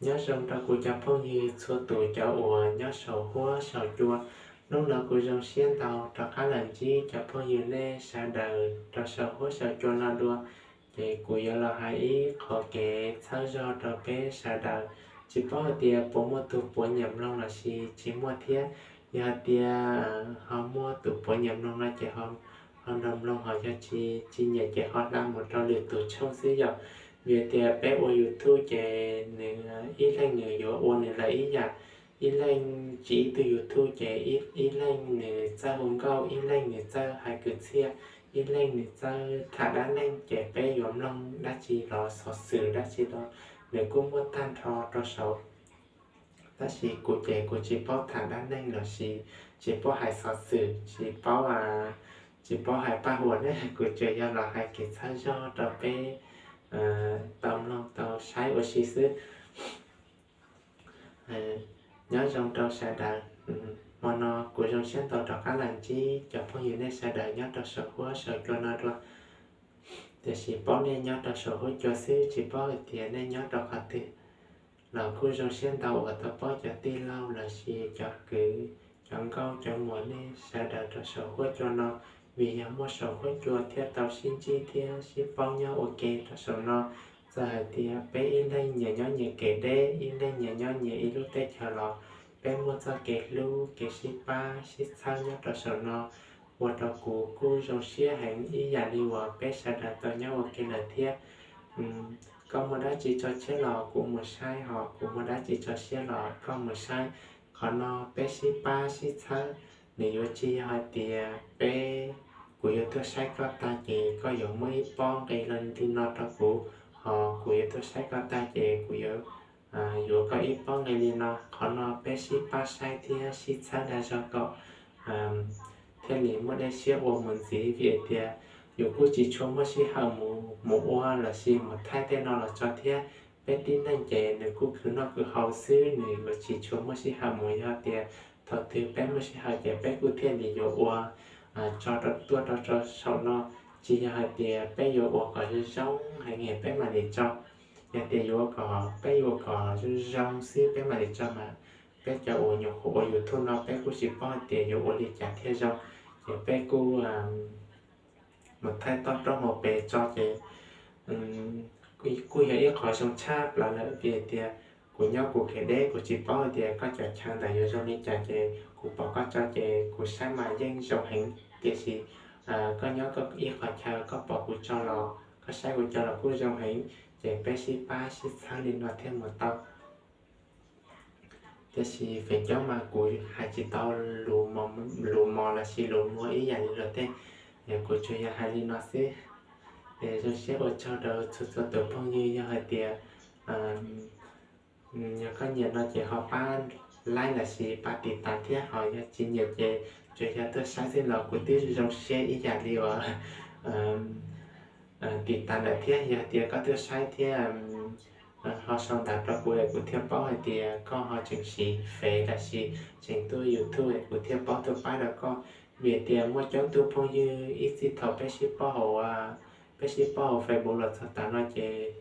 Nyob zoo rau kuv cov phooj ywg txhua tus cov uas nyob saum huab saum cua. Hnub no kuv zoo siab ntau rov qab los ntsib cov phooj ywg nej sawv daws rau saum huab saum cua no dua. Ces kuv yuav los hais ib qho kev txhawb zog rau peb sawv daws. Tsis paub hais tias puas muaj tus puav nyiam mloog los sis tsis muaj thiab. Yog hais tias ho muaj tus puav nyiam mloog no ces ho nrog mloog, ho yog tsis nyiam ces ho hla mus rau lwm tus tshooj xwb yom. Vim tias peb ua YouTube ces nws ib leeg nws yuav ua nws lawm ib yam. Ib leeg tsis ib tug YouTube ces ib leeg nws txawj hu nkauj, ib leeg nws txawj hais kwv txhiaj, ib leeg nws txawj tham dab neeg, ces peb yuav mloog dab tsi los xov xwm dab tsi los nws kuj muaj tag nrho rau saud. Tab sis kuv ces kuv tsis paub tham dab neeg los sis tsis paub hais xov xwm, tsis paub, tsis paub hais paj huam ne, kuv tsuas yog los hais kev txhawb zog rau peb tau mloog tau saib ua si xwb. Nyob zoo rau sawv daws. Hmo no kuv zoo siab ntau rov qab los ntsib cov phooj ywg nej sawv daws nyob rau saum huab saum cua no dua. Tiam sis paub nej nyob rau saum huab cua xwb, tsis paub hais tias nej nyob rau qhov twg. Los kuj zoo siab ntau uas tau paub cov tij laug los sis cov kwv, cov nkauj cov muam nej sawv daws rau saum huab cua no, vim yog muaj saum huab cua thiaj tau sib ntsib thiab sib paub nyob ua ke rau saum no. Txawm hais tias peb ib leeg nyias nyob nyias kev deb, ib leeg nyias nyob nyias ib lub teb chaws los peb muaj txoj kev hlub kev sib pab sib txhawb nyob rau saum no, ua rau kuv kuj zoo siab heev ib yam li uas peb sawv daws tau nyob ua ke lawm thiab. Koj muaj dab tsi tso siab los kuv mus saib, ho kuv muaj dab tsi tso siab los koj mus saib. Qhov no peb sib pab sib txhawb, nws yuav tsis yog hais tias peb, kuv yuav tuaj saib koj tag ces koj yuav muab ib pob nqi li no rau kuv, ho kuv yuav tuaj saib koj tag ces kuv yuav yuav koj ib pob nqi li no. Qhov no peb sib pab saib thiab sib txhawb dag zog kom thiaj li muaj dej siab ua mus ntxiv, vim tias yus kuj tsis tshua muaj sij hawm mus ua los sis mus thaij tej no los tso thiab. Peb tib neeg ces nws kuj khwv noj khwv haus xwb, nws yuav tsis tshua muaj sij hawm mus. Yog tias thaum twg peb muaj sij hawm ces peb kuj thiaj li yuav ua tso rau tuaj rau saum no. Tsis yog hais tias peb yuav ua kom zoo zoo heev peb mam li tso. Yog tias yuav kom peb yuav kom zoo zoo xwb peb mam li tso mas, peb cov uas nyuam qhuav ua YouTube no peb kuj tsis paub hais tias yuav ua li cas thiaj zoo, ces peb kuj mus thaij toj roob hauv pes tso ces kuj yog ib qho zoo tshaj plaws lawm. Vim tias kuv nyob kuv kev deb, kuv tsis paub hais tias koj cov chaw ntawd yuav zoo li cas, ces kuv pom koj tso ces kuv saib mas yeej zoo heev. Tiam sis koj nyob koj ib qho chaw, koj pom kuv tso los koj saib kuv tso los kuj zoo heev, ces peb sib pab sib txhawb li no thiaj mus tau. Tiam sis feem coob mas kuv hais tsis tau lus mos los sis lus muag ib yam li luag tej, kuv tsuas yog hais li no xwb. Zoo siab ua tsaug rau txhua txhua tus phooj ywg, yog hais tias yog koj nyiam no ces ho pab like los sis pab tiv tas thiab, ho yog tsis nyiam ces tsuas yog tuaj saib xwb los kuv twb zoo siab ib yam li uas tiv tas lawm thiab. Yog tias koj tuaj saib thiab ho sau ntawv rau kuv es kuv thiaj paub hais tias koj ho tseem siv Fev los sis tseem tuaj YouTube es kuv thiaj paub tuaj pab rau koj. Vim tias muaj coob tug phooj ywg ib txhij thaum peb sib paub hauv, peb sib paub hauv Facebook los txog tav no ces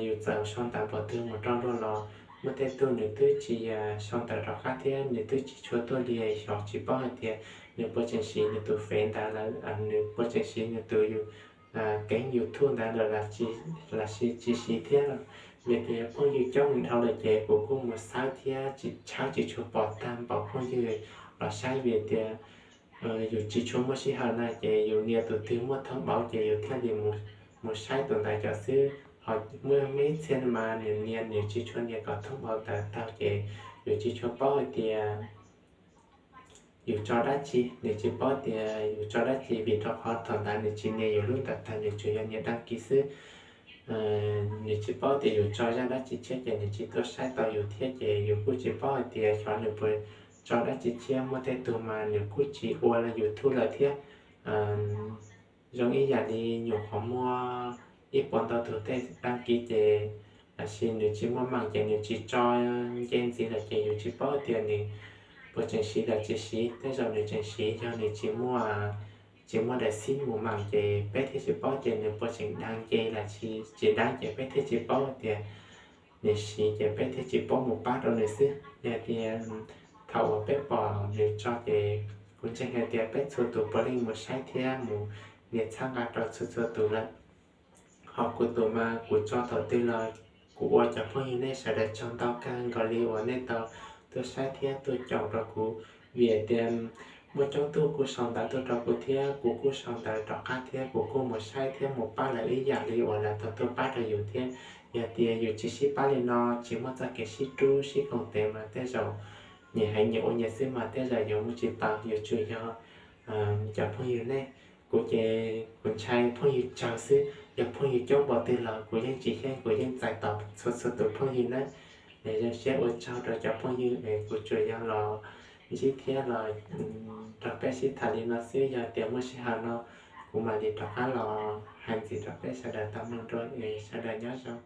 yus txawm sau ntawv pov twg mus rau luag los muaj tej tug nws twb tsis sau ntawv rov qab thiab nws twb tsis tshua tuaj li, xyov tsis paub hais tias nws puas tseem siv nws tus Fev ntawd lawm, nws puas tseem siv nws tus keeb YouTube ntawd lawm los sis tsis siv thiab. Vim tias phooj ywg coob mus dhau lawm ces kuv kuj mus xawb thiab tsis tshawb tsis tshua pom tag npaum phooj ywg los saib. Vim tias yus tsis tshua muaj sij hawm na ces yus nias tus twg muaj thoob npauv ces yus thiaj li mus saib tus ntawd cov xwb. Ho muaj ib txhia mas nws nias nws tsis tshua nias kom thoob npauv ntawd tau ces yus tsis tshua paub hais tias yus tso dab tsi, nws tsis paub tias yus tso dab tsi vim rau qhov thaum ntawd nws tsis nias yus lub ntawd tag, nws tsuas yog nias đăng ký xwb. Nws tsis paub tias yus tso zaj dab tsi tshiab ces nws tsis tuaj saib tau yus thiab ces yus kuj tsis paub hais tias xyov nws puas tso dab tsi tshiab. Muaj tej tug mas nws kuj tsis ua YouTube lawm thiab. Zoo ib yam li nyuam qhuav muaj ib puas ntau tus tej đăng ký ces los sis nws tsis muaj mạng ces nws tsis tso nce ntxiv lawm ces yus tsis paub tias nws puas tseem siv los tsis siv. Tej zaum nws tseem siv, yog nws tsis muaj, tsis muaj đại lý mus mạng ces peb thiaj tsis paub tias nws puas tseem đăng ký los tsis đăng ký ces peb thiaj tsis paub tias nws siv ces peb thiaj tsis paub mus pab rau nws xwb. Yog tias thaum uas peb pom nws tso ces kuv ntseeg hais tias peb txhua tus puav leej mus saib thiab mus nias txhab nqa rau txhua txhua tus lawm. Ho kuv tus mas kuv tso thaum twg los kuv ua cov phooj ywg nej sawv daws tsaug ntau kawg nkaus li uas nej tau tuaj saib thiab tuaj caum rau kuv. Vim tias muaj coob tug kuj sau ntawv tuaj rau kuv thiab kuv kuj sau ntawv rov qab thiab kuv kuj mus saib thiab mus pab lawv ib yam li uas lawv tau tuaj pab rau yus thiab. Yog tias yus tsis sib pab li no, tsis muaj txoj kev sib rub sib koom tes mas tej zaum nyias heev nyias ua nyias xwb mas tej zaum yuav mus tsis tau. Yuav tsum yog cov phooj ywg nej, kuv ces kuv ntshai phooj ywg tsawg xwb, yog phooj ywg coob npaum twg los kuv yeej tsis xyeej, kuv yeej txais tos txhua txhua tus phooj ywg nawb. Es zoo siab ua tsaug rau cov phooj ywg es kuv tsuas yog los ntsib thiab los nrog peb sib tham li no xwb, yog tias muaj sij hawm no kuv mam li rov qab los hais ntxiv rau peb sawv daws tau mloog dua es sawv daws nyob zoo.